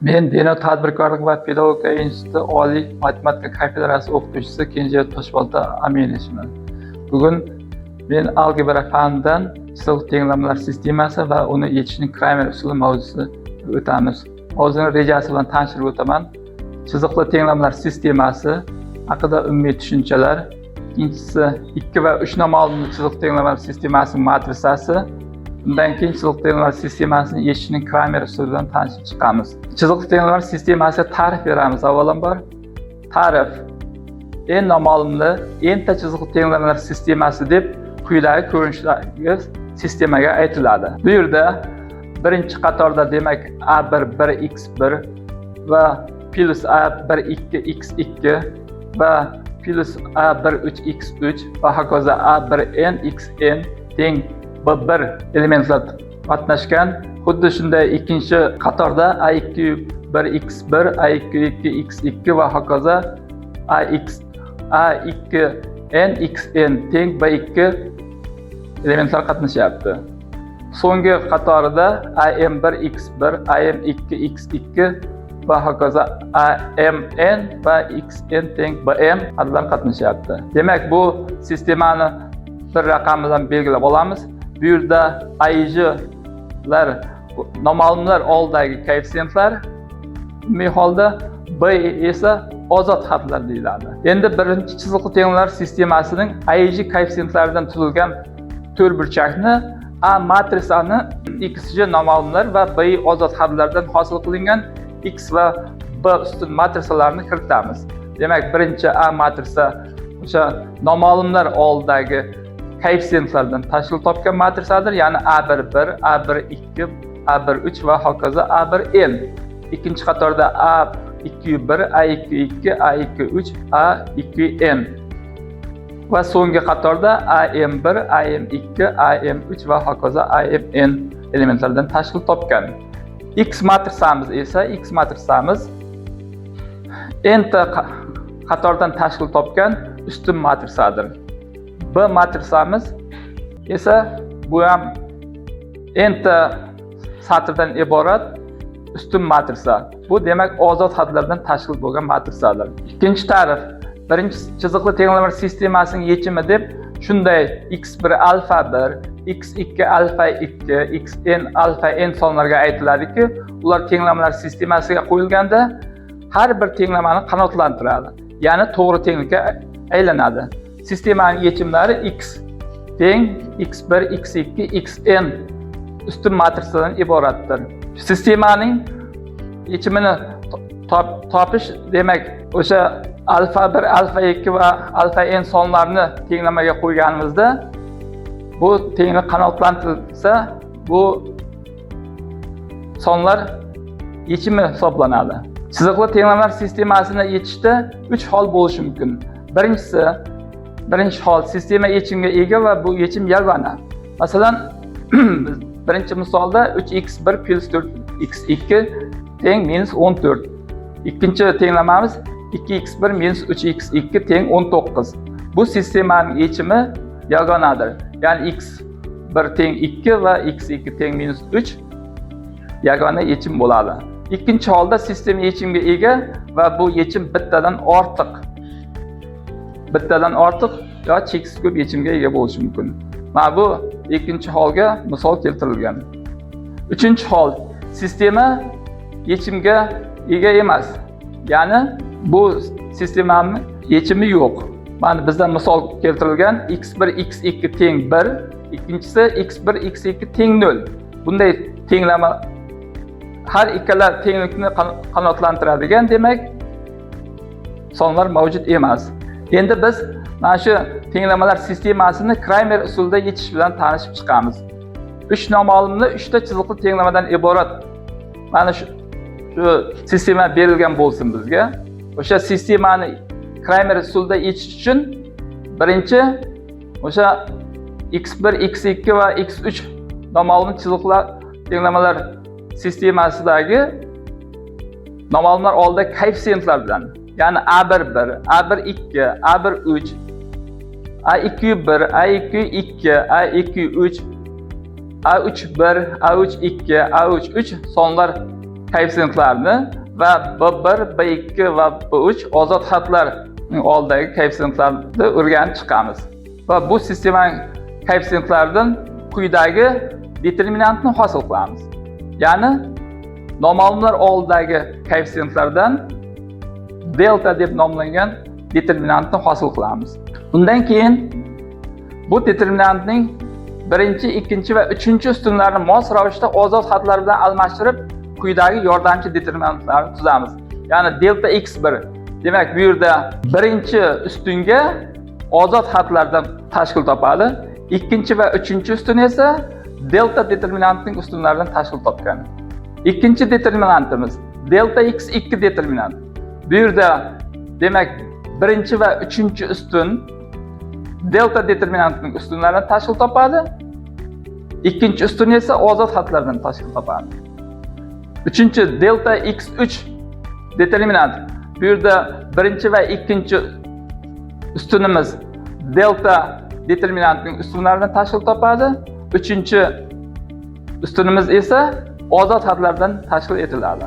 Men Denov tadbirkorlik va pedagogika instituti oliy matematika kafedrasi o'qituvchisi Kenja Toshbolta Aminovichman. Bugun men algebra fanidan chiziqli tenglamalar sistemasi va uni yechishning Kramer usuli mavzusini o'tamiz. Mavzuning rejasi bilan tanishtirib o'taman. Chiziqli tenglamalar sistemasi haqida umumiy tushunchalar, ikkinchisi 2 va 3 noma'lumli chiziqli tenglamalar sistemasi matrisasi, undan keyin chiziqli tenglamalar sistemasini yechishning Kramer usuli bilan tanishib chiqamiz. Chiziqli tenglamalar sistemasiga ta'rif beramiz avvalambor. Ta'rif: n noma'lumli n ta chiziqli tenglamalar sistemasi deb quyidagi ko'rinishdagi sistemaga aytiladi. Bu yerda birinchi qatorda, demak, a1 1 x1 va plyus a1 2 x2 va plyus a1 3 x3 va hokazo a1 n xn teng b1 elementlar qatnashgan. Xuddi shunday ikkinchi qatorda a2 1 x1, a2 2 x2 va hokazo ax a2 n xn teng b2 elementlar qatnashyapti. So'nggi qatorida am1 x1, am2 x2 va hokazo amn va xn teng bm adadlar qatnashyapti. Demak, bu sistemani bir raqam bilan belgilab olamiz. Bu yerda ijlar noma'lumlar oldidagi koeffitsiyentlar, umumiy holda b esa ozod xatlar deyiladi. Endi birinchi chiziqli tenglamalar sistemasining AIJ koeffitshientlaridan tuzilgan to'rtburchakni A matrisani xj noma'lumlar va b ozod xatlardan hosil qilingan x va b ustun matrisalarini kiritamiz. Demak, birinchi A matrisa o'sha noma'lumlar oldidagi koeffitsiyentlardan tashkil topgan matrisadir, ya'ni A1 1, A1 2, A1 3 va hokazo A1 n. Ikkinchi qatorda A2 1, A2 2, A2 3, A2 n va so'nggi qatorda AM1, AM2, AM3 va hokazo AMN elementlardan tashkil topgan. X matrisamiz esa, X matrisamiz n ta qatordan tashkil topgan ustun matrisadir. B matrisamiz esa bu ham n ta satrdan iborat ustun matrisa. Bu, demak, ozod xatlardan tashkil bo'lgan matrisadir. Ikkinchi ta'rif: birinchi chiziqli tenglamalar sistemasining yechimi deb shunday x1 alfa 1, x2 alfa 2, xn alfa n sonlarga aytiladiki, ular tenglamalar sistemasiga qo'yilganda har bir tenglamani qanoatlantiradi, ya'ni to'g'ri tenglikka aylanadi. Sistemaning yechimlari x teng x1, x2, xn ustun matrisadan iboratdir. Sistemaning yechimini topish, demak, o'sha alfa 1, alfa 2 va alfa n sonlarini tenglamaga qo'yganimizda bu tenglik qanoatlantirilsa, bu sonlar yechimi hisoblanadi. Chiziqli tenglamalar sistemasini yechishda 3 hol bo'lishi mumkin. Birinchisi, birinchi hol: sistema yechimga ega va bu yechim yagona. Masalan, birinchi misolda 3x1 plyus 4x2 teng minus 14. Ikkinchi tenglamamiz 2x1 minus 3x2 teng 19. Bu sistemaning yechimi yagonadir. Ya'ni x1 teng 2 va x2 teng minus 3 yagona yechim bo'ladi. Ikkinchi holda sistema yechimga ega va bu yechim bittadan ortiq. Bittadan ortiq yo cheksiz ko'p yechimga ega bo'lishi mumkin. Mana bu ikkinchi holga misol keltirilgan. Uchinchi hol: sistema yechimga ega emas. Ya'ni bu sistemani yechimi yo'q. Mana bizda misol keltirilgan: x1 x2 teng 1, ikkinchisi x1 x2 teng 0. Bunday tenglama har ikkala tenglikni qanoatlantiradigan, demak, sonlar mavjud emas. Endi biz mana shu tenglamalar sistemasini Kramer usulida yechish bilan tanishib chiqamiz. 3 noma'lumli 3 ta chiziqli tenglamadan iborat mana shu sistema berilgan bo'lsin bizga. O'sha sistemani Kramer usulida yechish uchun birinchi o'sha x1, x2 va x3 noma'lum chiziqlar tenglamalar sistemasidagi noma'lumlar oldida koeffitsiyentlar bilan, ya'ni a1 1, a1 2, a1 3, a2 1, a2 2, a2 3, a3 1, a3 2, a3 3 sonlar koeffitsiyentlarni va B1, B2 va B3 ozod xatlarning oldidagi koeffitsiyentlarni o'rganib chiqamiz. Va bu sistemaning koefftsiyentlaridan quyidagi determinantni hosil qilamiz. Ya'ni noma'lumlar oldidagi koeffitsiyentlardan delta deb nomlangan determinantni hosil qilamiz. Undan keyin bu determinantning birinchi, ikkinchi va uchinchi ustunlarini mos ravishda ozod xatlar bilan almashtirib, quyidagi yordamchi determinantlarni tuzamiz. Ya'ni delta x1, demak, bu yerda birinchi ustunga ozod xatlardan tashkil topadi. Ikkinchi va uchinchi ustun esa delta determinantning ustunlaridan tashkil topgan. Ikkinchi determinantimiz delta x2 determinant. Bu yerda, demak, birinchi va uchinchi ustun delta determinantning ustunlaridan tashkil topadi. Ikkinchi ustun esa ozod xatlardan tashkil topadi. Uchinchi delta x3 determinant. Bu yerda birinchi va ikkinchi ustunimiz delta determinantning ustunlaridan tashkil topadi. Uchinchi ustunimiz esa ozod xatlardan tashkil etiladi.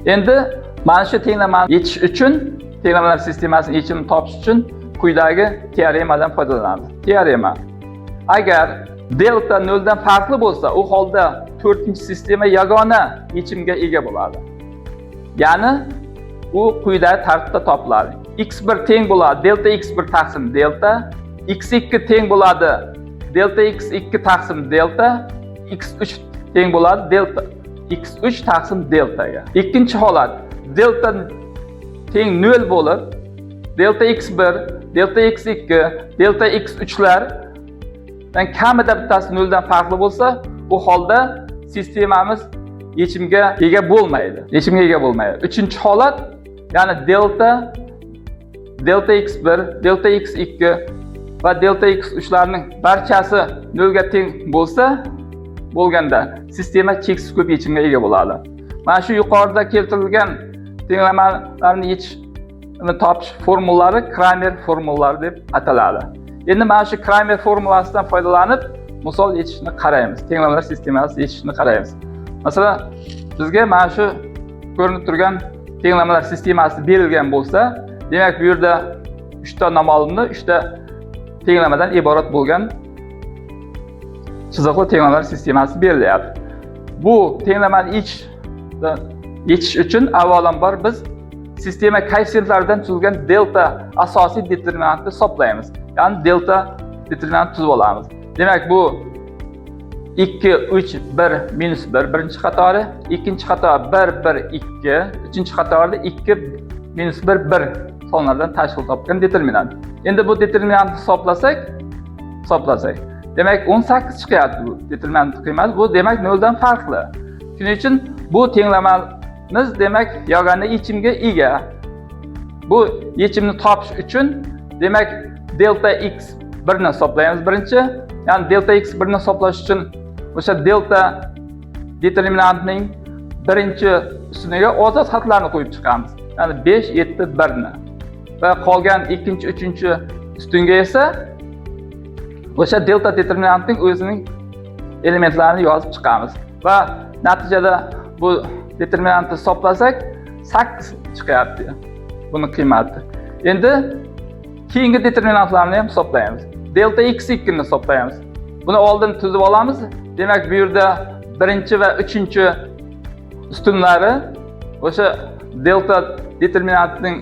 Endi mana shu tenglamani yechish uchun, tenglamalar sistemasini yechimini topish uchun quyidagi teoremadan foydalanamiz. Teorema: agar delta noldan farqli bo'lsa, u holda to'rtinchi sistema yagona yechimga ega bo'ladi. Ya'ni u quyidagi tartibda topiladi: x1 teng bo'ladi delta x1 taqsim delta, x2 teng bo'ladi delta x2 taqsim delta, x3 teng bo'ladi delta x3 taqsim deltaga. Ikkinchi holat: delta teng 0 bo'lib, delta x1, delta x2, delta x3 lar kamida bittasi noldan farqli bo'lsa, u holda sistemamiz yechimga ega bo'lmaydi. Yechimga ega bo'lmaydi. Uchinchi holat, ya'ni delta x1, delta x2 va delta x3 larning barchasi nolga teng bo'lsa, bo'lganda sistema cheksiz ko'p yechimga ega bo'ladi. Mana shu yuqorida keltirilgan tenglamalarni yechishini topish formullalari Kramer formullalari deb ataladi. Endi mana shu Kramer formulasidan foydalanib misol yechishni qaraymiz. Tenglamalar sistemasi yechishni qaraymiz. Masalan, bizga mana shu ko'rinib turgan tenglamalar sistemasi berilgan bo'lsa, demak, bu yerda 3 ta noma'lumni 3 ta tenglamadan iborat bo'lgan chiziqli tenglamalar sistemasi berilyapti. Bu tenglamani yechish uchun avvalambor biz sistema koeffitsiyентлaridan tuzilgan delta asosiy determinantni hisoblaymiz. Ya'ni delta determinant tuzib olamiz. Demak, bu 2, 3, 1, minus 1 birinchi qatori, ikkinchi qator 1, 1, 2, uchinchi qatorda 2, minus 1, 1 sonlardan tashkil topgan determinant. Endi bu determinantni hisoblasak, demak, 18 chiqyapti bu determinant qiymati. Bu, demak, noldan farqli. Shuning uchun bu tenglamamiz, demak, yagona yechimga ega. Bu yechimni topish uchun, demak, delta x 1 ni hisoblaymiz birinchi. Ya'ni delta x 1 ni hisoblash uchun o'sha delta determinantning birinchi ustuniga ozod xatlarni qo'yib chiqamiz. Ya'ni 5, 7, 1 ni. Va qolgan ikkinchi, uchinchi ustunga esa o'sha delta determinantning o'zining elementlarini yozib chiqamiz. Va natijada bu determinantni hisoblasak, 8 chiqyapti buni qiymati. Endi keyingi determinantlarni ham hisoblaymiz. Delta x2 ni hisoblaymiz. Buni oldin tuzib olamiz. Demak, bu yerda birinchi va uchinchi ustunlari o'sha delta determinantning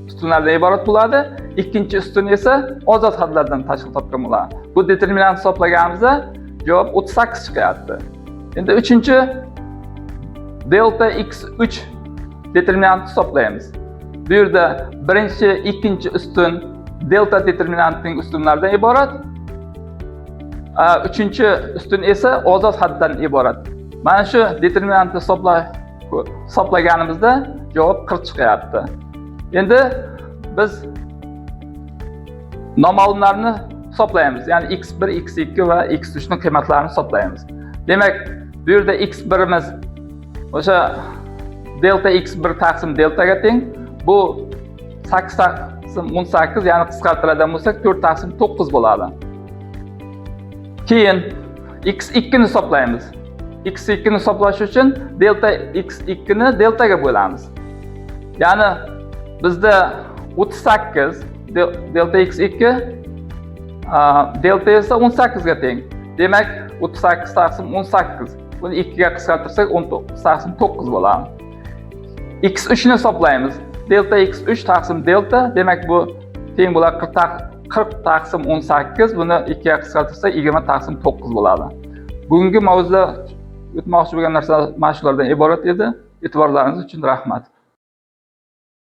ustunlaridan iborat bo'ladi. Ikkinchi ustun esa ozod xatlardan tashkil topgan bo'ladi. Bu determinant hisoblaganimizda javob 38 chiqyapti. Endi uchinchi delta x3 determinantni hisoblaymiz. Bu yerda birinchi, ikkinchi ustun delta determinantning ustunlaridan iborat. Uchinchi ustun esa ozod xatdan iborat. Mana shu determinantni hisoblaganimizda javob 40 chiqyapti. Endi biz noma'lumlarni hisoblaymiz. Ya'ni x1, x2 va x3 ning qiymatlarini hisoblaymiz. Demak, bu yerda x1imiz o'sha delta x1 taqsim deltaga teng. Bu 8 taqsim 18, ya'ni qisqartiradigan bo'lsak, 4 taqsim 9 bo'ladi. Keyin x2 ni hisoblaymiz. x2 ni hisoblash uchun delta x2 ni deltaga bo'lamiz. Ya'ni bizda 38 delta x2, delta esa 18 ga teng. Demak, 38 taqsim 18. Buni 2 ga qisqartirsak, 19 taqsim 9 bo'ladi. X3 ni hisoblaymiz. Delta x3 taqsim delta, demak, bu teng bo'ladi 40 taqsim 18. Buni 2 ga qisqartirsak, 20 taqsim 9 bo'ladi. Bugungi mavzuda o'tmoqchi bo'lgan narsalar mana shulardan iborat edi. E'tiborlaringiz uchun rahmat.